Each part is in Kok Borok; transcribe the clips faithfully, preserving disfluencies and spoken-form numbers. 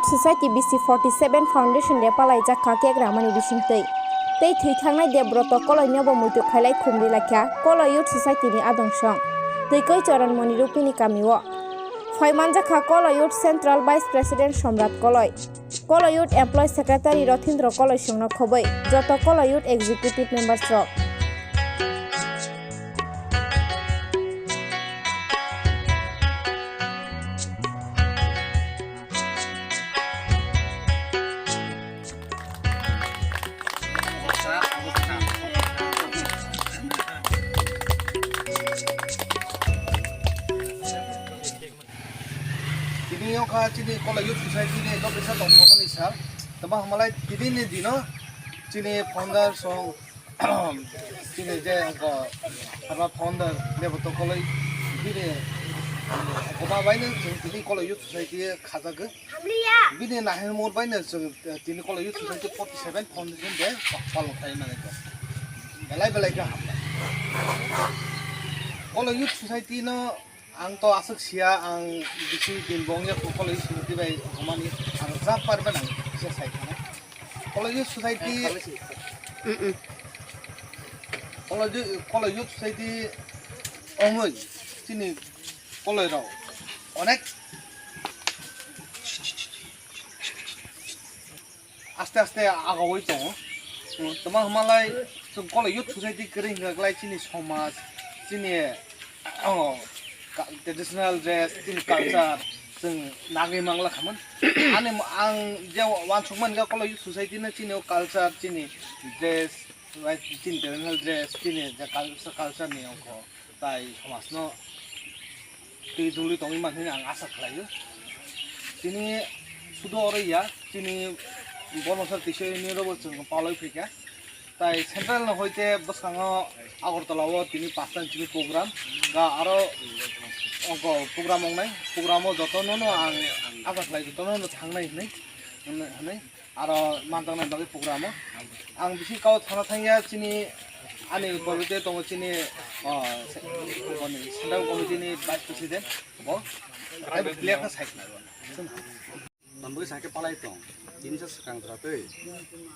Society B C forty seven Foundation Day palaijak kha cake ramani bisingtwi. Tei thwi thangnai Debroto Koloi no bo muitu khailai khumri laikha Koloi Youth Society ni adong song. Twi koi Choron Moni Rupini kamio. Phai manjak kha Koloi Youth Central Vice President Somrat Koloi, Koloi Youth Employee Secretary Rothindro Koloi songno khoboi joto Koloi Youth Executive Members rok. Tini wngkha chini Koloi Youth Society ni ekdom kisa tongthokmani sal. Tamo hamalai tini ni dino chini founder song chini je wngkha haba founder Debroto Koloi bini koba baino chwng tini Koloi Youth Society khajagwi. Bini nahil mor baino chwng tini Koloi Youth Society forty seven foundation day palon khlai mani kha. Belai belai kha hambai. Koloi Youth Society no ang to aswk sia, ang bisi din bongya Koloi Youth Society bai hamani ang jab parban ang kisa sai khana. Koloi Youth Society, Koloi Youth Society ongoi chini Koloi rok onek aste aste agawi tongo. Tamo hwnmalai chwng Koloi Youth Society kwrwi hwnkha glai chini somaj, chini, oh, ka-, traditional dress, chini culture chwng nagwi mangla khamon. Ani mo-, ang je wansukmani kha Koloi Youth Society no chini o culture, chini dress, chini traditional dress, chini je culture, culture ni ongkho. Tai somajno twi dulwi tongwi man hwnwi ang asa khlaio. Tini sudo oro ya, chini Bormosar Teiswa Union robo chwng palwi phaikha. Tai central no hoite bwskango Agartala o tini pasta ni chini program, ga aro oko program wngnai, program o jotono no ang asa khlai jotono no thangnai hwnwi, hwnwi. Aro manjaknai bagwi program o. Ang bisi kau thana thangya chini ani porijoy tongo chini, o, se-, boni central committee ni vice president bo. Ai bo clear kha sai khna. Tambo sa khe palai tong. Tini sa swkang jora twi.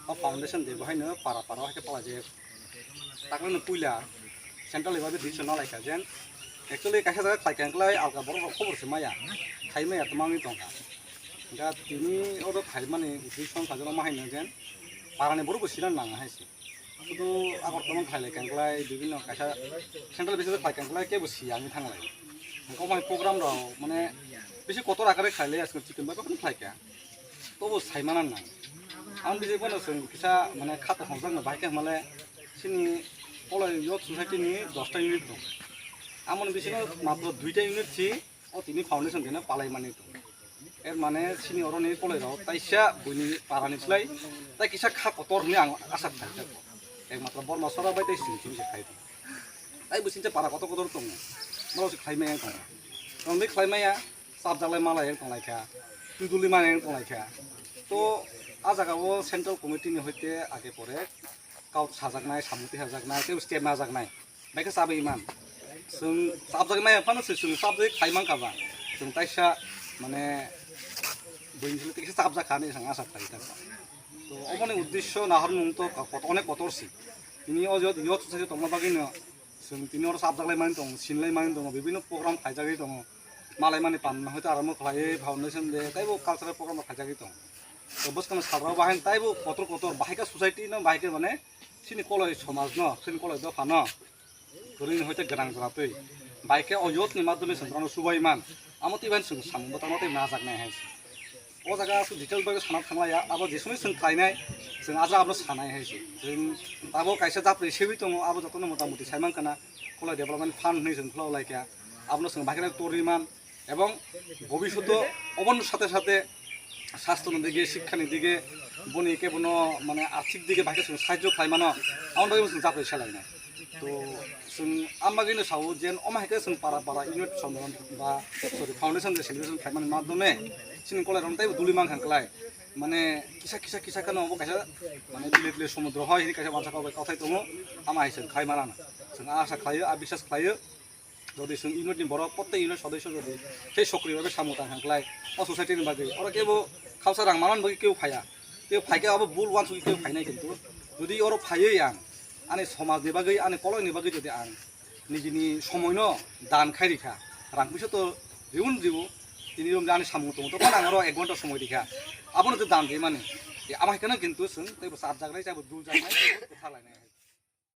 O foundation day bo haino para para o hai khe palai je. Takle no puila central level decision na laikha jen. Actually kaisa jaga khlai kang klai alka borok rok khobor se maya. Khai maya twmangwi tongkha. Ga tini oro khaimani uddesho wngkha jeno ma haino jen parani borok bo sina nang hai se. Sudu Agartala khailai kang klai bibinno kaisa central basis khlai kang klai kebo siya wngwi thanglai. Wngkha mai program rok mane bisi kotor akare khailai aswk chicken bai bakhuno khlaikha. Tobo saimana nang. Ang bisi bono chwng kisa mane kha tongthokjakno bahai khe hwnmale chini Koloi Youth Society ni dosta unit dong. Amoni bisingo matro duita unit si o tini foundation dina palai mani tong. Er mane sini oroni Koloi rok taisa buini parani slai tai kisa kha kotor hwnwi ang asa khlai. Ekmatro Borma sora bai tai sini sini se khai tong. Tai bo sini para kotor kotor tongo. Norok se khlai maya tong. Tongwi khlai maya, chapjak lai malai tong lai kha. Twi duli maya tong lai kha. To a jaga o central committee ni hoite age pore kau sajaknai, samung tisajaknai, tei step najaknai. Bai khe chabai man. Chwng chapjagwi maya phano se chwng chapjagwi khai man kha ba. Chwng taisa mane buini simi tei kisa chapjak kha hinwi chwng asa khlai kha. To oboni uddesho nahormung to kot-, onek kotor si. Tini o youth, youth society tongma bagwi no chwng tini oro chapjak lai mani tongo, sin lai mani tongo, bibinno program khaijagwi tongo. Malai mani panna hoite arombo khlaiwi foundation day tei bo cultural program khaijagwi tongo. To bwskangni salrok bahai tei bo kotor kotor bahai khe society no bahai khe mane chini Koloi somaj no, chini Koloi dopha no. Kwrwini hoite gwnang jora twi. Bai khe o youth ni madhyome chwng bono chubai man. Amo twi bai chwng samung bwtangma tei najaknai hai se. O jaga aswk detail bai sana thanglaiya, abo jesuni chwng khlainai, chwng ajak abono sanai hai se. Chwng tabuk kaisa japri sewi tongo, abo jotono mota moti sai man khana, Koloi Development Fund hinwi chwng khulao laikha. Abono chwng bai kheno torwi man. Ebong bobishoto oboni sate sate sastro ni dige, shikha ni dige, boni khe bono mane arthik dige bai khe chwng sahajyo khlai mano, aboni bagwi chwng japri se lainai. To chwng am bagwi no sao jen omo hai khe chwng para para unit chondron ba sorry foundation day celebration khlai mani madhyome chini Koloi rok tei bo duli man kha klai. Mane kisa kisa kisa kheno obo kaisa mane bile bile somudro hoi hini kaisa wansa kok bai kauthai tongo, ama hai chwng khlai mano. Chwng asa khlaio, a biswas khlaio. Jodi chwng unit ni borok, protek unit sodosyo jodi tei sokriyo bagwi samung tang khlai, o society ni bagwi, oro kebo khausa rang manani bagwi kebo phaiya. Kebo phaikhe abo bul uansugwi kebo phainai, kintu jodi oro phaiwi ang ani somaj ni bagwi, ani kolok ni bagwi jodi ang nijini somoi no dan khai rikha, rang puisa to riun riu, tini rom ani samung tongo, to ang oro ek ghonta somoi rikha, abono to dan rimani. Ama hai kheno kintu chwng teibo chapjaknai, teibo duljaknai, teibo kwtharlainai.